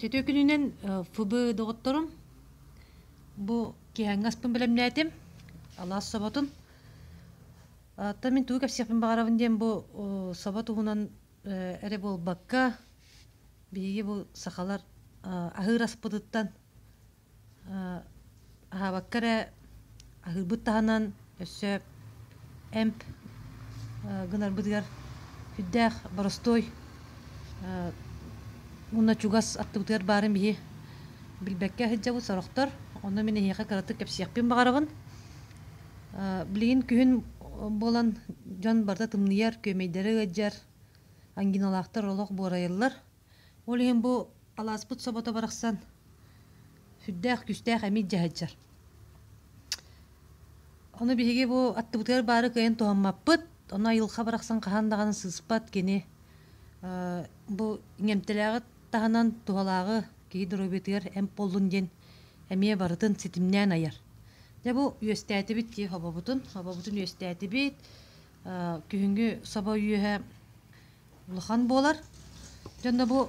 Үтүө күнүнэн ФБ доҕотторум. Бу киэһээҥҥи аспын бэлэмнээтим. Алаас соботун. Оттон мин тугу кэпсиэхпин баҕарабын диэн бу собо туһунан эрэ буолбакка, биһиги бу сахалар аһыыр аспытыттан Аһаабакка эрэ аһыырбыт таһынан өссө эмп гынарбытыгар сүрдээх боростуой уонна чугас аттыбытыгар баарын биһи билбэккэ сылдьабыт сорохтор. Онно мин эһиэхэ кыратык кэпсиэхпин баҕарабын. Билигин күһүн буолан дьон барыта тымныйар, күөмэйдэрэ ыалдьар, ангиналаахтар олох буорайаллар. Ол иһин бу алааспыт собото барахсан сүрдээх күүстээх эмиий дьаһайдьар. Ону биһиги бу аттыбытыгар баары кыайан туһаммаппыт. Ону айылҕа барахсан хаһан даҕаны сыыспат кини бу иҥэмтэлээҕи таһынан туһалааҕы киһи доруобуйатыгар эмп буоллун диэн эмиэ барытын ситимнээн айар. Дьэ бу үөстээтибит дии хобобутун. Хобобутун үөстээтибит. Күһүҥҥү собо үөһэ улахан буолар. Дьонно бу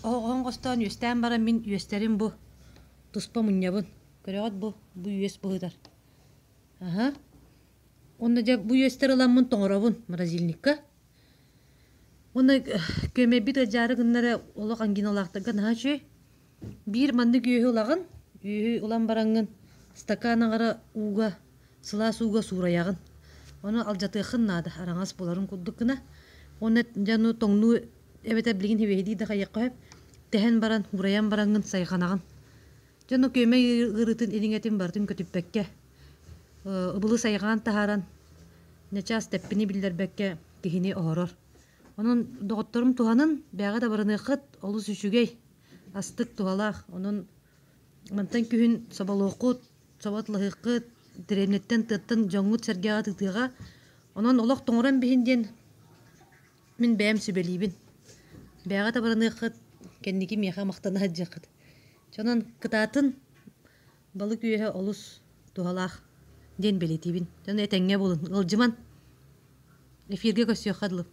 оһоҕоһун хостоон үөстээн баран мин үөстэрим бу туспа мунньабын. Көрөҕүт бу бу үөс быһыытар. Аһа. Уонна дьэ бу үөстэр ыламмын тоҥоробун морозильникка. Уонна күөмэйбит ыалдьаары гыннара олох ангиналаахтарга наһаа үчүгэй. Биир маннык үөһү ылаҕын, үөһү ылан бараҥҥын стакан аҥара ууга, сылаас ууга суурайаҕын. Ону алдьатыаххын наада, араҥас буоларын курдук гына. Уонна дьэ ону тоҥнуу эбэтэр билигин хивиэһидии да хайыахха сөп. Тэһэн баран, уурайан бараҥҥын сайҕанаҕын. Дьэ ону күөмэй ыарыытын ириҥэтин барытын көтүппэккэ, ыбылы сайҕаан таһааран, начаас тэппини биллэрбэккэ киһини оһорор. Онон доҕотторум туһанын, бэйэҕэ да барыныаххыт, олус үчүгэй, астык, туһалаах. Онон мантан күһүн соболуоххут, собо атлаһыаххыт, дэриэбинэттэн, тыаттан дьоҥҥут-сэргэҕит ыытыаҕа. Онон олох тоҥорон биһин диэн мин бэйэм сүбэлиибин. Бэйэҕэ да барыныаххыт, кэнники миэхэ махтана сылдьыаххыт. Дьэ онон кытаатын, балык үөһэ олус туһалаах диэн бэлиэтиибин. Дьону этэҥҥэ буолун, ыалдьыман. Эфиргэ көрсүөххэ дылы.